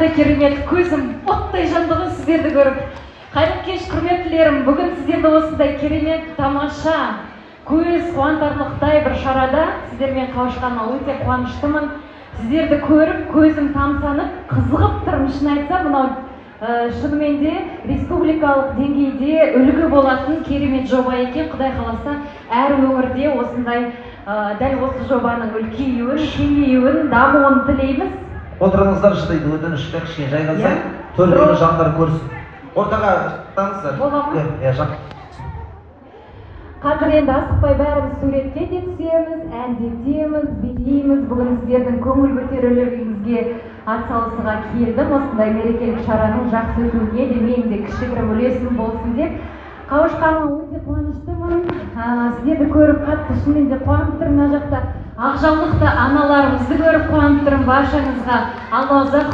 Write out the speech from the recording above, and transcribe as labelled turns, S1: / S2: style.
S1: Қандай керемет, көзім оттай жанды ғой сіздерді көріп. Қайырлы кеш, құрметтілерім! Бүгін сіздерді осындай керемет, тамаша, көз қуантарлықтай бір шарада сіздермен қауышқаныма өте қуаныштымын. Сіздерді көріп, көзім тамсанып, қызығып тұрмын. Шын айтсам, мынау шынымен де республикалық деңгейде үлгі болатын керемет жоба екен. Құдай қаласа, әр өңірде осындай дәл осы жобаның үлкеюін, кеңеюін, дамуын тілейміз.
S2: Отырыңыздаршы дейді, өтініш, кішкене жайғасайық. Төрдегі жандар көрсін. Ортаға шықтыңыздар.
S1: Бола ма?
S2: Иә, иә.
S1: Қазір енді асықпай бәріміз суретке де түсеміз, әндетеміз, билейміз. Бүгін сіздердің көңіл көтерулеріңізге атсалысуға келдім. Осындай мерекелік шараның жақсы өтуіне де менің де кішігірім үлесім болсын деп. Қауышқаныма өте қуаныштымын. Сіздерді көріп, қатты, шынымен де қуанып тұрмын. Мына жақта ақ жаулықты аналарымызды көріп қуанып тұрмын. Баршаңызға Алла ұзақ